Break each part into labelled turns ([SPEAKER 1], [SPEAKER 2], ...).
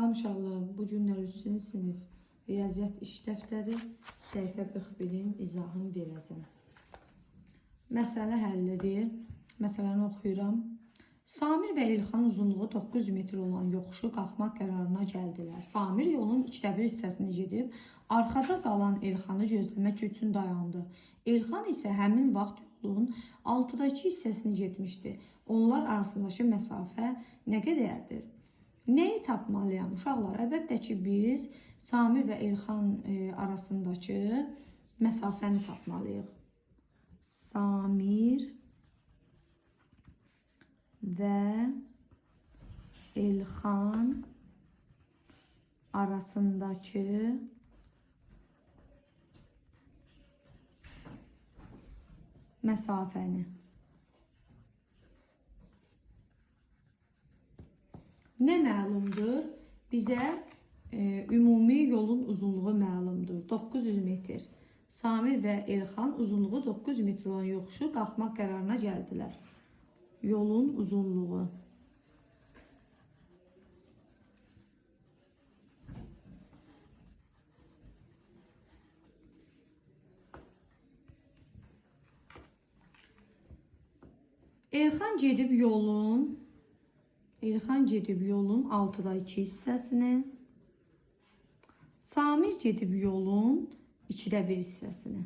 [SPEAKER 1] Salam uşaqlar, bu günlər 3-cü sinif riyaziyyat iş dəftəri səhifə 41-in izahını verəcəm. Məsələ həllidir. Məsələni oxuyuram. Samir və Elxan uzunluğu 900 metr olan yoxuşu qalxmaq qərarına gəldilər. Samir yolun 2-də 1 hissəsini gedib, arxada qalan Elxanı gözləmək üçün dayandı. Elxan isə həmin vaxt yolun 6-da 2 hissəsini getmişdi. Onlar arasındakı məsafə nə qədərdir? Nəyi tapmalıyam uşaqlar? Əlbəttə ki, biz Samir və Elxan arasındakı məsafəni tapmalıyıq. Samir və Elxan arasındakı məsafəni. Nə məlumdur? Bizə ümumi yolun uzunluğu məlumdur. 900 metr. Samir və Elxan uzunluğu 900 metr olan yoxuşu qalxmaq qərarına gəldilər. Yolun uzunluğu. Elxan gedib yolun 6-da 2 hissəsini, Samir gedib yolun 2-də 1 hissəsini.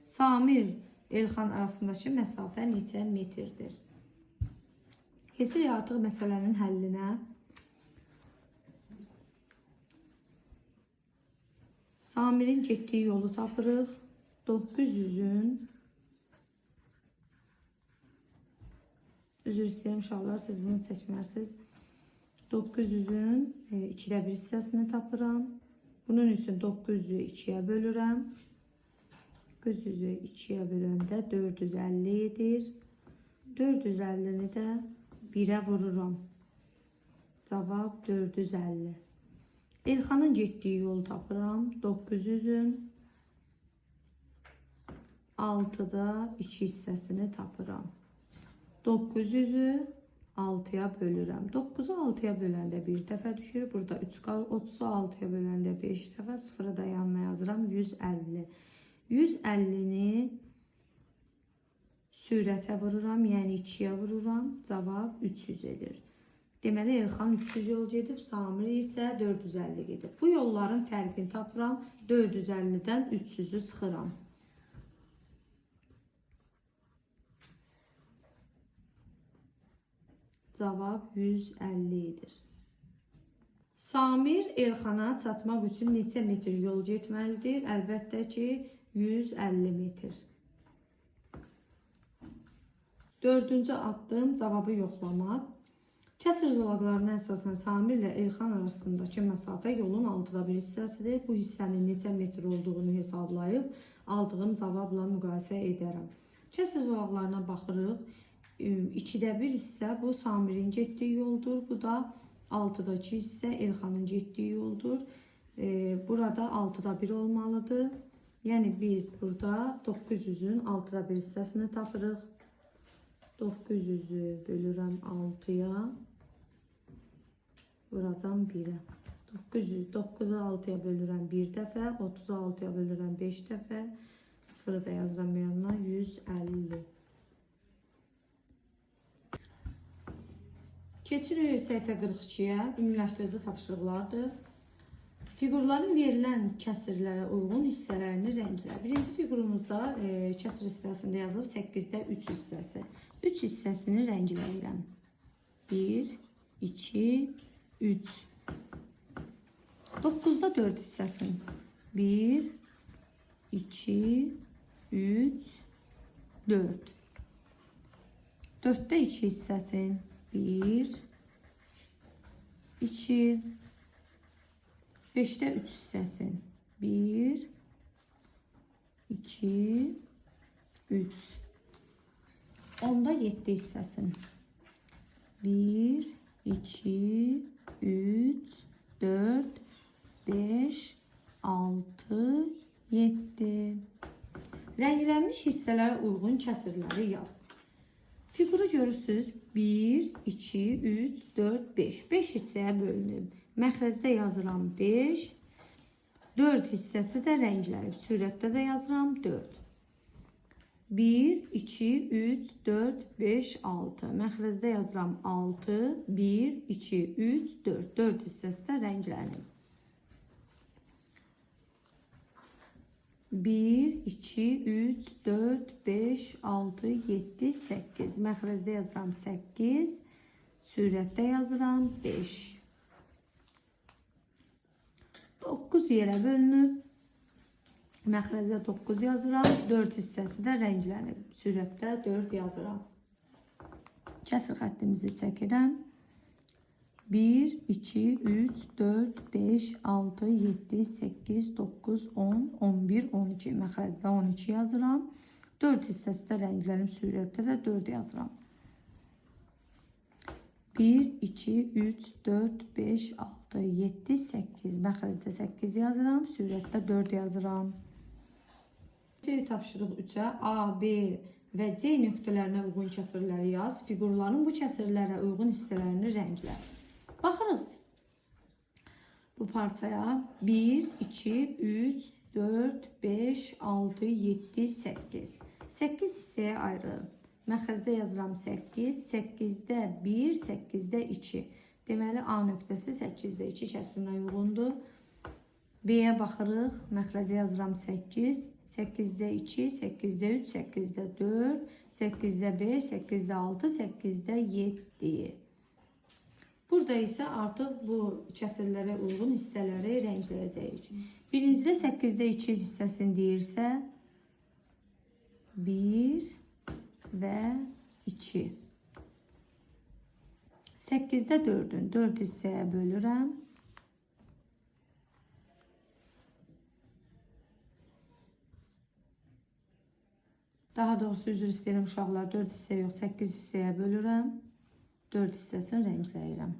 [SPEAKER 1] Samir Elxan arasındakı məsafə neçə metrdir? Keçirik artıq məsələnin həllinə. Samirin getdiyi yolu tapırıq. 900-ün, üzr istəyirəm uşaqlar, siz bunu seçmərsiniz. 900-ün 2-də 1 hissəsini tapıram. Bunun üçün 900-ü 2-yə bölürəm. 900-ü 2-yə böləndə 450 edir. 450-ni də 1-ə vururam. Cavab 450. Elxanın getdiyi yolu tapıram. 900-ün 6-da 2 hissəsini tapıram. 900-ü 6-ya bölürəm. 9-u 6-ya böləndə bir dəfə düşür. Burada 3 qalır. 30-u 6-ya böləndə 5 dəfə. 0-ı da yanına yazıram. 150. 150-ni sürətə vururam. Yəni 2-yə vururam. Cavab 300 edir. Deməli, Elxan 300 yol gedib, Samir isə 450 gedib. Bu yolların fərqini tapıram. 450-dən 300-ü çıxıram. Cavab 150 edir. Samir Elxana çatmaq üçün neçə metr yol getməlidir? Əlbəttə ki, 150 metr. Dördüncü addım cavabı yoxlamaq. Kəsir zolaqlarına əsasən Samir ilə Elxan arasındakı məsafə yolun 6-da 1 hissəsidir. Bu hissənin neçə metr olduğunu hesablayıb aldığım cavabla müqayisə edərəm. Kəsir zolaqlarına baxırıq. 2-də 1 hissə bu Samirin getdiyi yoldur. Bu da 6-da 2 hissə Elxanın getdiyi yoldur. Burada 6-da 1 olmalıdır. Yəni biz burada 900-ün 6-da 1 hissəsini tapırıq. 900-ü bölürəm 6-ya. Vuracam 1-ə. 9-u 6-ya bölürəm 1 dəfə, 30-u 6-ya bölürəm 5 dəfə. 0-ı da yazıram yanına 150. Keçirik səhifə 42-yə, ümumiləşdirici tapşırıqlardır. Fiqurların verilən kəsirlərə uyğun hissələrini rənglə. Birinci fiqurumuzda kəsir hissəsində yazılıb 8-də 3 hissəsi. 3 hissəsini rəngləyirəm. 1, 2, 3. 9-da 4 hissəsini. 1, 2, 3, 4. 4-də 2 hissəsini. 1, 2, 5-də 3 hissəsini. 1, 2, 3. 10-da 7 hissəsini. 1, 2, 3, 4, 5, 6, 7. Rənglənmiş hissələrə uyğun kəsirləri yaz. Fiquru görürsüz. 1, 2, 3, 4, 5. 5 hissəyə bölünüb. Məxrəcdə yazıram 5. 4 hissəsi də rənglənib. Sürətdə də yazıram 4. 1, 2, 3, 4, 5, 6. Məxrəcdə yazıram 6, 1, 2, 3, 4. 4 hissəsi də rənglənib. 1, 2, 3, 4, 5, 6, 7, 8. Məxrəcdə yazıram 8. Sürətdə yazıram 5. 9 yerə bölünüb. Məxrəcdə 9 yazıram. 4 hissəsi də rənglənib. Sürətdə 4 yazıram. Kəsir xəttimizi çəkirəm. 1, 2, 3, 4, 5, 6, 7, 8, 9, 10, 11, 12. Məxrəcdə 12 yazıram. 4 hissəsi də rənglənib, sürətdə də 4 yazıram. 1, 2, 3, 4, 5, 6, 7, 8. Məxrəcdə 8 yazıram, sürətdə 4 yazıram. C tapşırıq 3-ə A, B və C nöqtələrinə uyğun kəsirləri yaz. Fiqurların bu kəsirlərə uyğun hissələrini rənglə. Baxırıq bu parçaya. 1, 2, 3, 4, 5, 6, 7, 8. 8 hissəyə ayrılıb. Məxrəcdə yazıram 8, 8-də 1, 8-də 2. Deməli A nöqtəsi 8-də 2 kəsirinə uyğundur. B-yə baxırıq. Məxrəcə yazıram 8, 8-də 2, 8-də 3, 8-də 4, 8-də 5, 8-də 6, 8-də 7. Burada isə artıq bu kəsirlərə uyğun hissələri rəngləyəcəyik. Birincidə 8-də 2 hissəsini deyirsə 1 və 2. 8-də 4-ün 4 hissəyə bölürəm. Daha doğrusu üzr istəyirəm uşaqlar, 4 hissə yox, 8 hissəyə bölürəm. 4 hissəsini rəngləyirəm.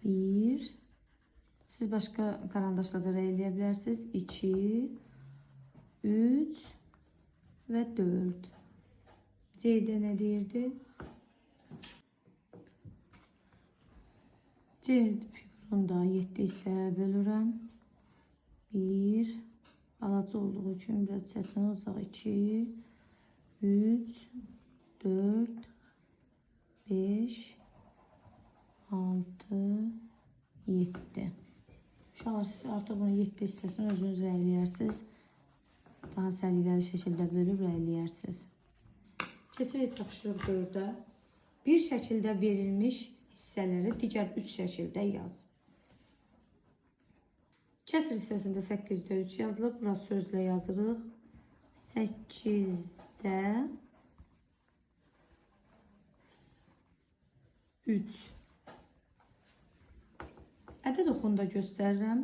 [SPEAKER 1] Bir. Siz başqa karandaşla da rəngləyə bilərsiniz. 2, 3 və 4. C-də nə deyirdi? C fiqurunda 7 hissəyə bölürəm. 1, balaca olduğu üçün biraz çətin olacaq. 2, 3, 4, 5, 6, 7. Uşaqlar, siz artıq bunun 7 hissəsini özünüz rəyləyərsiniz. Daha səliqəli şəkildə bölüb rəyləyərsiniz. Keçirik tapşırıq 4-ə. Bir şəkildə verilmiş hissələri digər 3 şəkildə yaz. Kəsir hissəsində 8-də 3 yazılıb. Bura sözlə yazırıq. 8-də 3. Ədəd oxunu da göstərirəm.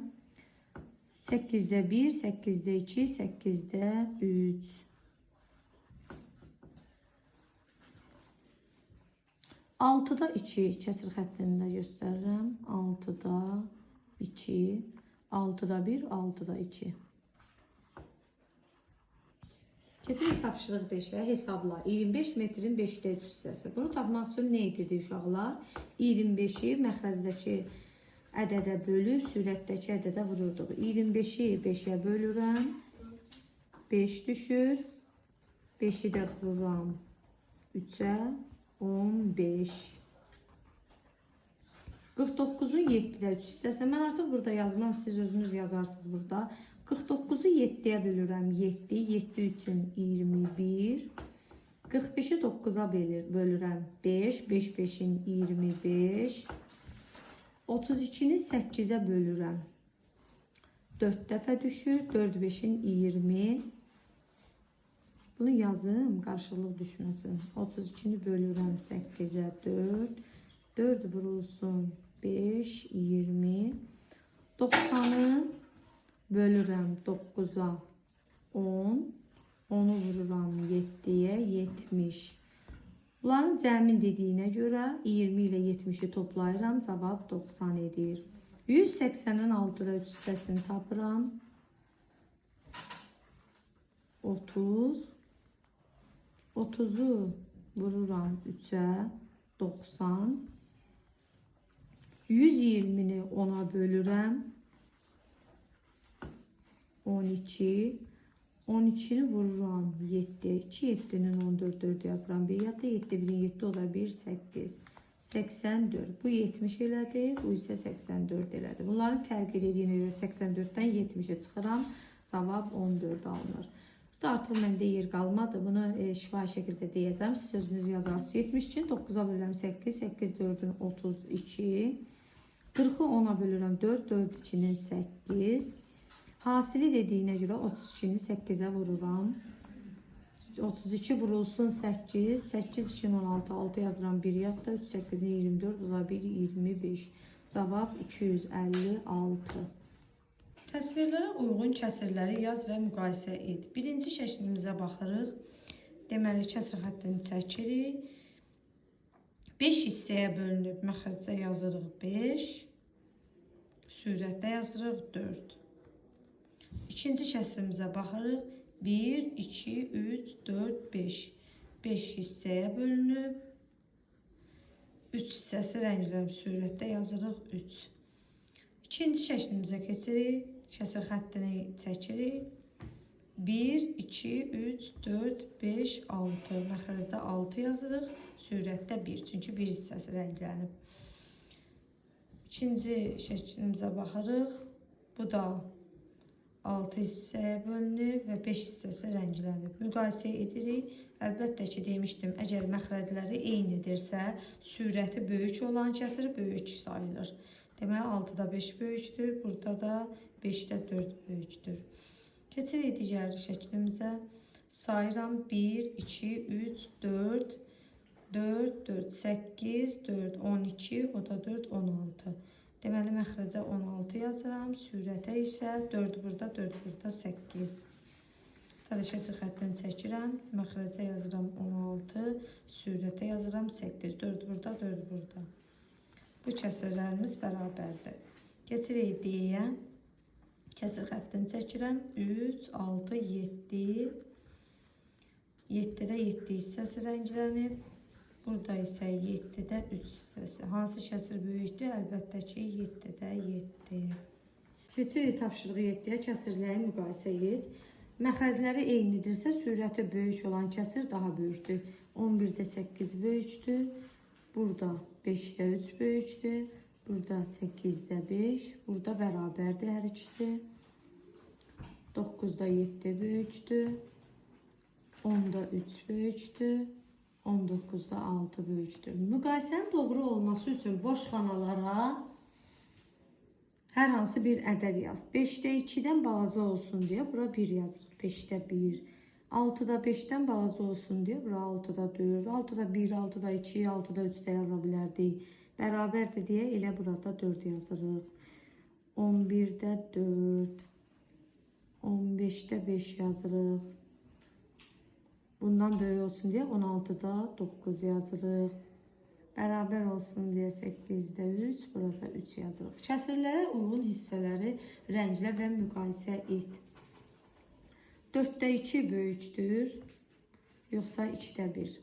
[SPEAKER 1] 8-də 1, 8-də 2, 8-də 3. 6-da 2 kəsir xəttini də göstərirəm. 6-da 2, 6-da 1, 6-da 2. Keçirik tapşırıq 5-ə. Hesabla. 25 metrin 5-də 3 hissəsi. Bunu tapmaq üçün nə edirdik uşaqlar? 25-i məxrəcdəki ədədə bölüb sürətdəki ədədə vururduq. 25-i 5-ə bölürəm. 5 düşür. 5-i də vururam 3-ə. 15. 49-un 7-də 3 hissəsi. Mən artıq burada yazmam, siz özünüz yazarsınız burada. 49-u 7-yə bölürəm. 7, 7 üçün 21. 45-i 9-a bölürəm. 5, 5 5-in 25. 32-ni 8-ə bölürəm. 4 dəfə düşür. 4 5-in 20. Bunu yazım, qarışıqlıq düşməsin. 32-ni bölürəm 8-ə 4. 4 vurulsun 5, 20. 90-ı bölürəm 9-a 10. 10-u vururam 7-yə 70. Bunların cəmin dediyinə görə 20 ilə 70-i toplayıram. Cavab 90 edir. 180-in 6-da 3 hissəsini tapıram. 30. 30-u vururam 3-ə, 90. 120-ni 10-a bölürəm. 12. 12-ni vururam 7. 2 7-nin 14, 4 yazıram. 1 yadda 7 1-in 7, o da 1, 8. 84. Bu 70 elədi, bu isə 84 elədi. Bunların fərqi dediyinə görə 84-dən 70-ə çıxıram. Cavab 14 alınır. Burada artıq məndə yer qalmadı. Bunu şifahi şəkildə deyəcəm. Siz sözünüzü yazarsınız. 72-ni 9-a bölürəm 8, 8 4-ün 32. 40-ı 10-a bölürəm 4, 4 2-nin 8. Hasili dediyinə görə 32-ni 8-ə vururam. 32 vurulsun 8. 8 2 16, 6 yazıram 1 yadda. 3 8 24, o da 1 25. Cavab 256. Təsvirlərə uyğun kəsirləri yaz və müqayisə et. Birinci şəklimizə baxırıq. Deməli, kəsir xəttini çəkirik. 5 hissəyə bölünüb. Məxrəcdə yazırıq 5. Sürətdə yazırıq 4. İkinci kəsirimizə baxırıq. 1, 2, 3, 4, 5. 5 hissəyə bölünüb. 3 hissəsi rənglənib. Sürətdə yazırıq 3. İkinci şəklimizə keçirik. Kəsir xəttini çəkirik. 1, 2, 3, 4, 5, 6. Məxrəcdə 6 yazırıq. Sürətdə 1. Çünki 1 hissəsi rənglənib. İkinci şəklimizə baxırıq. Bu da 6 hissəyə bölünüb və 5 hissəsi rənglənib. Müqayisə edirik. Əlbəttə ki, demişdim, əgər məxrəcləri eynidirsə, sürəti böyük olan kəsir böyük sayılır. Deməli, 6-da 5 böyükdür, burada da 5-də 4 böyükdür. Keçirik digər şəklimizə. Sayıram 1, 2, 3, 4, 4, 4, 8, 4, 12, o da 4, 16. Deməli, məxrəcə 16 yazıram, sürətə isə 4 burada, 4 burada, 8. Tələşəsi xəttini çəkirəm, məxrəcə yazıram 16, sürətə yazıram 8, 4 burada, 4 burada. Bu kəsirlərimiz bərabərdir. Keçirik D-yə. Kəsir xəttini çəkirəm. 3, 6, 7. 7-də 7 hissəsi rənglənib. Burada isə 7-də 3 hissəsi. Hansı kəsir böyükdür? Əlbəttə ki, 7-də 7. Keçirik tapşırığı 7-yə. Kəsirləri müqayisə et. Məxrəcləri eynidirsə, sürəti böyük olan kəsir daha böyükdür. 11-də 8 böyükdür. Burada 5-də 3 böyükdür. Burada 8-də 5. Burada bərabərdir hər ikisi. 9-da 7 böyükdür. 10-da 3 böyükdür. 19-da 6 böyükdür. Müqayisənin doğru olması üçün boş xanalara hər hansı bir ədəd yaz. 5-də 2-dən balaca olsun deyə bura 1 yazırıq. 5-də 1. 6-da 5-dən balaca olsun deyə bura 6-da 4, 6-da 1, 6-da 2, 6-da 3 də yaza bilərdik. Bərabərdir deyə elə burada 4 yazırıq. 11-də 4, 15-də 5 yazırıq. Bundan böyük olsun deyə 16-da 9 yazırıq. Bərabər olsun deyə 8-də 3, burada 3 yazırıq. Kəsirlərə uyğun hissələri rənglə və müqayisə et. 4-də 2 böyükdür, yoxsa 2-də 1?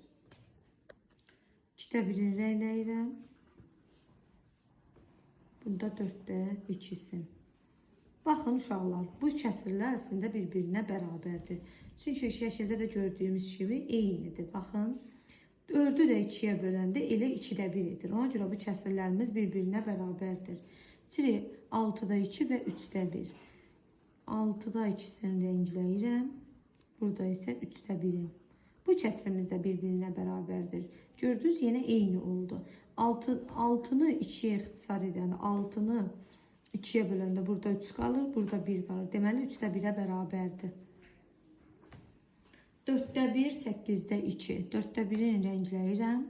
[SPEAKER 1] 2-də 1-ini rəngləyirəm. Bunda 4-də 2-si. Baxın uşaqlar, bu kəsirlər əslində bir-birinə bərabərdir. Çünki şəkildə də gördüyümüz kimi eynidir. Baxın, 4-ü də 2-yə böləndə elə 2-də 1 edir. Ona görə bu kəsirlərimiz bir-birinə bərabərdir. Çiri 6-da 2 və 3-də 1. 6-da 2-sini rəngləyirəm. Burada isə 3-də 1-in. Bu kəsirimiz də bir-birinə bərabərdir. Gördünüz, yenə eyni oldu. 6-nı 2-yə ixtisar edəndə, 6-nı 2-yə böləndə burada 3 qalır, burada 1 qalır. Deməli, 3-də 1-ə bərabərdir. 4-də 1, 8-də 2. 4-də 1-ini rəngləyirəm.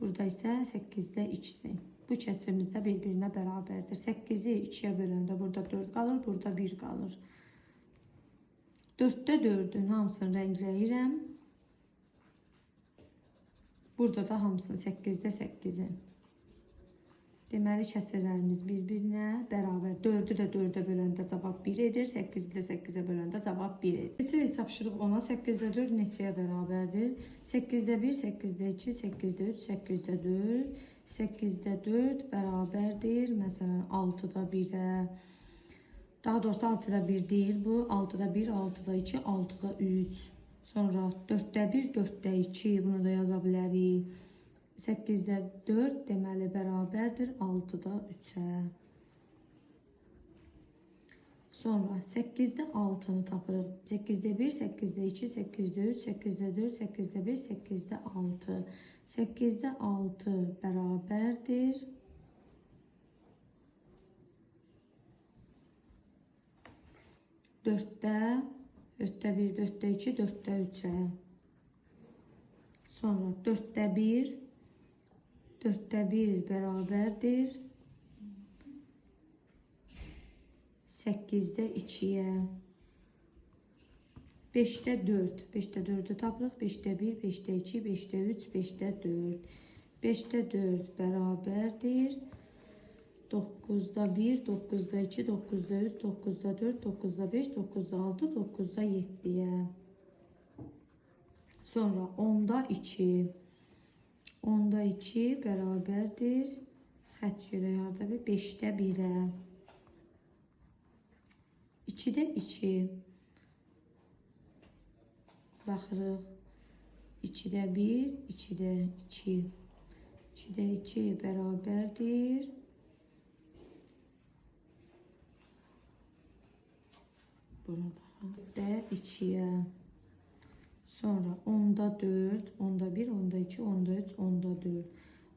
[SPEAKER 1] Burada isə 8-də 2-si. Bu kəsirimiz də bir-birinə bərabərdir. 8-i 2-yə böləndə burada 4 qalır, burada 1 qalır. 4-də 4-ün hamısını rəngləyirəm. Burada da hamısını 8-də 8-in. Deməli, kəsirlərimiz bir-birinə bərabər. 4-ü də 4-ə böləndə cavab 1 edir. 8-i də 8-ə böləndə cavab 1 edir. Keçirik tapşırıq 10-a. 8-də 4 neçəyə bərabərdir? 8-də 1, 8-də 2, 8-də 3, 8-də 4. 8-də 4 bərabərdir. Məsələn, 6-da 1-ə. Daha doğrusu 6-da 1 deyil bu. 6-da 1, 6-da 2, 6-da 3. Sonra 4-də 1, 4-də 2. Bunu da yaza bilərik. 8-də 4 deməli bərabərdir 6-da 3-ə. Sonra 8-də 6-nı tapırıq. 8-də 1, 8-də 2, 8-də 3, 8-də 4, 8-də 1, 8-də 6. 8-də 6 bərabərdir 4-də, 4-də 1, 4-də 2, 4-də 3-ə. Sonra 4-də 1, 4-də 1 bərabərdir 8-də 2-yə. 5-də 4. 5-də 4-ü tapırıq. 5-də 1, 5-də 2, 5-də 3, 5-də 4. 5-də 4 bərabərdir 9-da 1, 9-da 2, 9-da 3, 9-da 4, 9-da 5, 9-da 6, 9-da 7-yə. Sonra 10-da 2. 10-da 2 bərabərdir. Xətt görək harda bir 5-də 1-ə. 2-də 2. Baxırıq. 2-də 1, 2-də 2. 2-də 2 bərabərdir. Buna baxaq. Də 2-yə. Sonra 10-da 4, 10-da 1, 10-da 2, 10-da 3, 10-da 4.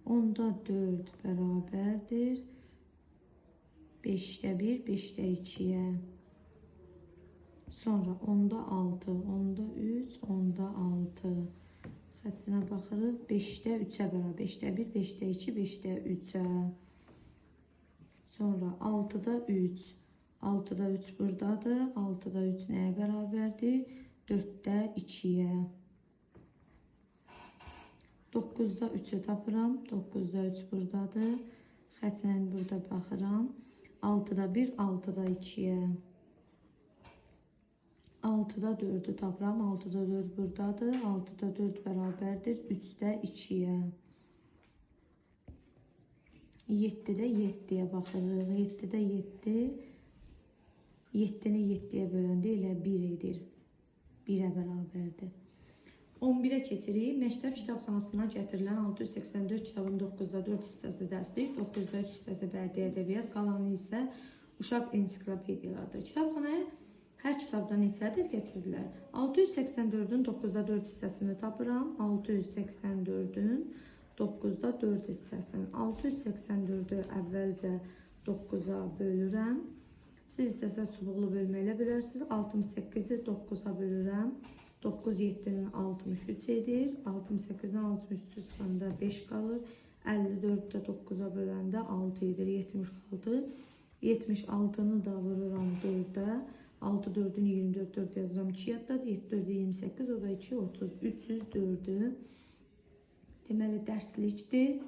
[SPEAKER 1] 10-da 4 bərabərdir. 5-də 1, 5-də 2-yə. Sonra 10-da 6, 10-da 3, 10-da 6. Xəttinə baxırıq. 5-də 3-ə bərabər. 5-də 1, 5-də 2, 5-də 3-ə. Sonra 6-da 3. 6-da 3 buradadır. 6-da 3 nəyə bərabərdir? 4-də 2-yə. 9-da 3-ü tapıram. 9-da 3 buradadır. Xətlə burada baxıram. 6-da 1, 6-da 2-yə. 6-da 4-ü tapıram. 6-da 4 buradadır. 6-da 4 bərabərdir 3-də 2-yə. 7-də 7-yə baxırıq. 7-də 7. 7-ni 7-yə böləndə elə 1 edir. 1-ə bərabərdir. 11-ə keçirik. Məktəb kitabxanasına gətirilən 684 kitabın 9-da 4 hissəsi dərslik, 9-da 3 hissəsi bədii ədəbiyyat, qalanı isə uşaq ensiklopediyalarıdır. Kitabxanaya hər kitabdan neçə ədəd gətirdilər? 684-ün 9-da 4 hissəsini tapıram. 684-ün 9-da 4 hissəsini. 684-ü əvvəlcə 9-a bölürəm. Siz istəsəz çubuqlu bölmə ilə bölərsiniz. 68-i 9-a bölürəm. 9 7-nin 63 edir. 68-dən 63 çıxanda 5 qalır. 54-ü də 9-a böləndə 6 edir. 76. 76-nı da vururam 4-ə. 6 4-ün 24, 4 yazıram 2 yaddadır. 7 4 28, o da 2 30. 304-ü. Deməli dərslikdir.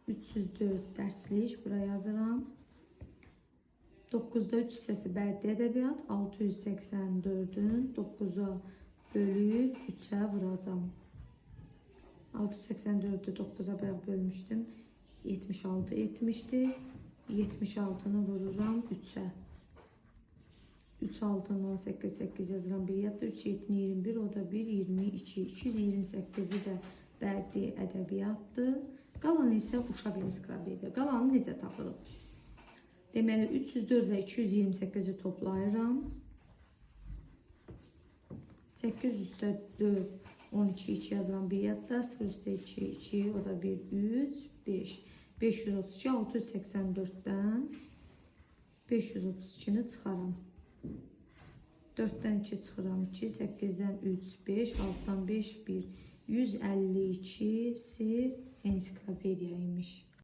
[SPEAKER 1] 304 dərslik bura yazıram. 9-da 3 hissəsi bədii ədəbiyyat, 684-ün 9-a bölüb 3-ə vuracam. 684-ü 9-a bayaq bölmüşdüm. 76 etmişdi. 76-nı vururam 3-ə. 3 6 18 8 yazıram 1 yadda 3 7 21 o da 1 22 228-i də bədii ədəbiyyatdır. Qalanı isə uşaq ensiklopediya. Qalanı necə tapırıq? Deməli 304 ilə 228-i toplayıram. 8 üstə 4 12 2 yazıram 1 yadda 0 üstə 2 2 o da 1 3 5 532 684-dən 532-ni çıxaram. 4-dən 2 çıxıram 2, 8-dən 3, 5, 6-dan 5, 1. 152-si ensiklopediya imiş.